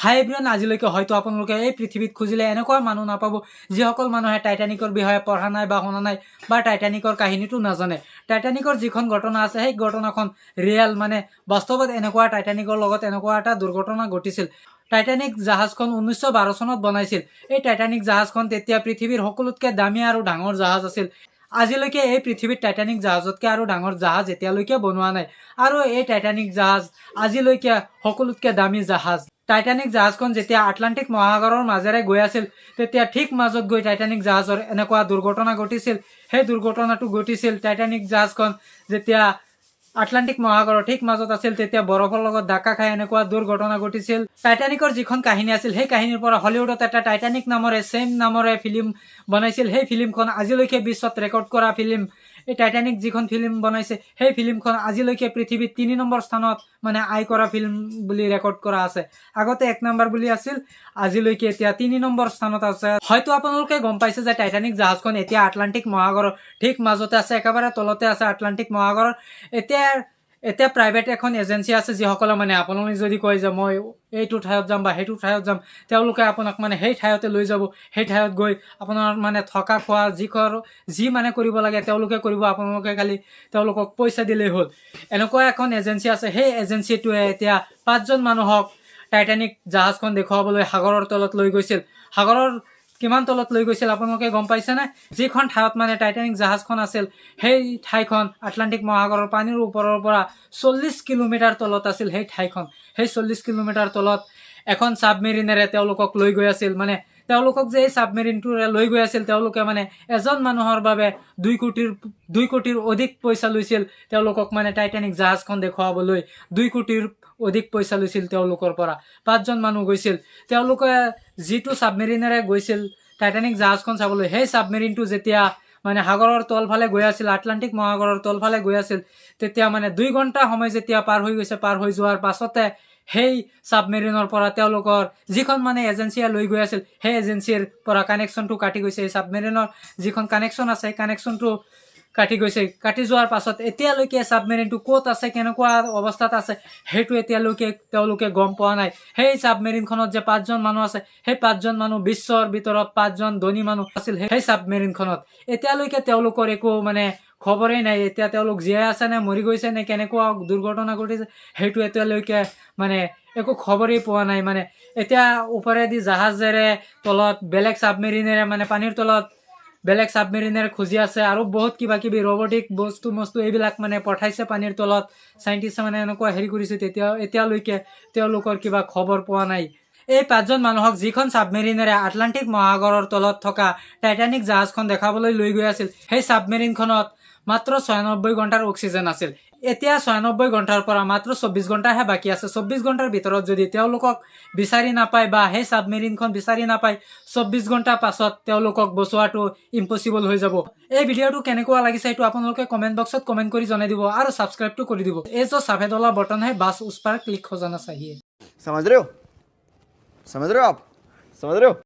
হাই everyone, আজিলৈকে হয়তো আপোনালোকে এই পৃথিৱীত খুজিলে এনেকুৱা মানুহ নাপাব, যিসকল মানুহে টাইটানিকৰ বিষয়ে পঢ়া নাই বা শুনা নাই বা টাইটানিকৰ কাহিনীটো নাজানে। টাইটানিকৰ যিখন ঘটনা আছে, সেই ঘটনাখন ৰিয়েল, মানে বাস্তৱত এনেকুৱা টাইটানিকৰ লগত এনেকুৱা এটা দুৰ্ঘটনা ঘটিছিল। টাইটানিক জাহাজখন 1912 চনত বনাইছিল। এই টাইটানিক জাহাজখন তেতিয়া পৃথিৱীৰ সকলোতকৈ দামী আৰু ডাঙৰ জাহাজ আছিল। আজিলৈকে এই পৃথিৱীত টাইটানিক জাহাজতকৈ আৰু ডাঙৰ জাহাজ এতিয়ালৈকে বনোৱা নাই আৰু এই টাইটানিক জাহাজ আজিলৈকে সকলোতকৈ দামী জাহাজ। টাইটানিক জাহাজখন যেতিয়া আটলাণ্টিক মহাসাগৰৰ মাজেৰে গৈ আছিল, তেতিয়া ঠিক মাজত গৈ টাইটানিক জাহাজৰ এনেকুৱা দুৰ্ঘটনা ঘটিছিল। সেই দুৰ্ঘটনাটো ঘটিছিল, টাইটানিক জাহাজখন যেতিয়া আটলাণ্টিক মহাসাগৰৰ ঠিক মাজত আছিল, তেতিয়া বৰফৰ লগত ধাক্কা খাই এনেকুৱা দুৰ্ঘটনা ঘটিছিল। টাইটানিকৰ যিখন কাহিনী আছিল, সেই কাহিনীৰ পৰা হলিউডত এটা টাইটানিক নামৰে, ছেইম নামৰে ফিল্ম বনাইছিল। সেই ফিল্মখন আজিলৈকে বিশ্বত ৰেকৰ্ড কৰা ফিল্ম। এই টাইটানিক যিখন ফিল্ম বনাইছে, সেই ফিল্মখন আজিলৈকে পৃথিৱীত 3 নম্বৰ স্থানত মানে আয় কৰা ফিল্ম বুলি ৰেকৰ্ড কৰা আছে। আগতে 1 নম্বৰ বুলি আছিল, আজিলৈকে এতিয়া 3 নম্বৰ স্থানত আছে। হয়তো আপোনালোকে গম পাইছে যে টাইটানিক জাহাজখন এতিয়া আটলাণ্টিক মহাসাগৰৰ ঠিক মাজতে আছে, একেবাৰে তলতে আছে আটলাণ্টিক মহাসাগৰৰ। এতিয়া এতিয়া প্ৰাইভেট এখন এজেঞ্চি আছে, যিসকলে মানে আপোনালোকে যদি কয় যে মই এইটো ঠাইত যাম বা সেইটো ঠাইত যাম, তেওঁলোকে আপোনাক মানে সেই ঠাইতে লৈ যাব। সেই ঠাইত গৈ আপোনাৰ মানে থকা খোৱা যি মানে কৰিব লাগে, তেওঁলোকে কৰিব। আপোনালোকে খালি তেওঁলোকক পইচা দিলেই হ'ল। এনেকুৱা এখন এজেঞ্চি আছে। সেই এজেঞ্চিটোৱে এতিয়া পাঁচজন মানুহক টাইটানিক জাহাজখন দেখুৱাবলৈ সাগৰৰ তলত লৈ গৈছিল। সাগৰৰ কিমান তলত লৈ গৈছিল, আপোনালোকে গম পাইছেনে? যিখন ঠাইত মানে টাইটানিক জাহাজখন আছিল, সেই ঠাইখন আটলাণ্টিক মহাসাগৰৰ পানীৰ ওপৰৰ পৰা 40 কিলোমিটাৰ তলত আছিল সেই ঠাইখন। সেই 40 কিলোমিটাৰ তলত এখন ছাবমেৰিনেৰে তেওঁলোকক লৈ গৈ আছিল। মানে তেওঁলোকক যে এই ছাবমেৰিনটোৰে লৈ গৈ আছিল, তেওঁলোকে মানে এজন মানুহৰ বাবে 2 কোটিৰ অধিক পইচা লৈছিল। তেওঁলোকক মানে টাইটানিক জাহাজখন দেখুৱাবলৈ 2 কোটিৰ অধিক পইচা লৈছিল তেওঁলোকৰ পৰা। পাঁচজন মানুহ গৈছিল। তেওঁলোকে যিটো ছাবমেৰিনেৰে গৈছিল টাইটানিক জাহাজখন চাবলৈ, সেই ছাবমেৰিনটো যেতিয়া মানে সাগৰৰ তলফালে গৈ আছিল, আটলাণ্টিক মহাসাগৰৰ তলফালে গৈ আছিল, তেতিয়া মানে 2 ঘণ্টা সময় যেতিয়া পাৰ হৈ গৈছে, পাৰ হৈ যোৱাৰ পাছতে সেই ছাবমেৰিনৰ পৰা তেওঁলোকৰ যিখন মানে এজেঞ্চিয়ে লৈ গৈ আছিল, সেই এজেঞ্চিৰ পৰা কানেকশ্যনটো কাটি গৈছে। এই ছাবমেৰিনৰ যিখন কানেকশ্যন আছে, সেই কানেকশ্যনটো কাটি গৈছে। কাটি যোৱাৰ পাছত এতিয়ালৈকে ছাবমেৰিনটো ক'ত আছে, কেনেকুৱা অৱস্থাত আছে, সেইটো এতিয়ালৈকে তেওঁলোকে গম পোৱা নাই। সেই ছাবমেৰিনখনত যে পাঁচজন মানুহ আছে, সেই পাঁচজন মানুহ বিশ্বৰ ভিতৰত পাঁচজন ধনী মানুহ আছিল সেই ছাবমেৰিনখনত। এতিয়ালৈকে তেওঁলোকৰ একো মানে খবৰেই নাই। এতিয়া তেওঁলোক জীয়াই আছে নে মৰি গৈছে নে কেনেকুৱা দুৰ্ঘটনা ঘটিছে, সেইটো এতিয়ালৈকে মানে একো খবৰেই পোৱা নাই। মানে এতিয়া ওপৰেদি জাহাজেৰে, তলত বেলেগ ছাবমেৰিনেৰে, মানে পানীৰ তলত বেলেগ ছাবমেৰিনেৰে খুজি আছে আৰু বহুত কিবা কিবি ৰবটিক বস্তু মস্তু এইবিলাক মানে পঠাইছে পানীৰ তলত। চাইণ্টিষ্টে মানে এনেকুৱা হেৰি কৰিছে। তেতিয়া এতিয়ালৈকে তেওঁলোকৰ কিবা খবৰ পোৱা নাই। এই পাঁচজন মানুহক যিখন ছাবমেৰিনেৰে আটলাণ্টিক মহাসাগৰৰ তলত থকা টাইটানিক জাহাজখন দেখাবলৈ লৈ গৈ আছিল, সেই ছাবমেৰিনখনত মাত্ৰ 96 ঘণ্টাৰ অক্সিজেন আছিল। এতিয়া 96 ঘণ্টাৰ পৰা মাত্ৰ 24 ঘণ্টাহে বাকী আছে। 24 ঘণ্টাৰ ভিতৰত যদি তেওঁলোকক বিচাৰি নাপায় বা সেই ছাবমেৰিনখন বিচাৰি নাপায়, 24 ঘণ্টাৰ পাছত তেওঁলোকক বচোৱাটো ইম্পচিবল হৈ যাব। এই ভিডিঅ'টো কেনেকুৱা লাগিছে, সেইটো আপোনালোকে কমেণ্ট বক্সত কমেণ্ট কৰি জনাই দিব আৰু ছাবস্ক্ৰাইবটো কৰি দিব। ये जो सफेद वाला बटन है, बस उस पर क्लिक हो जाना चाहिए। समझ रहे हो? समझ रहे हो आप? समझ रहे हो?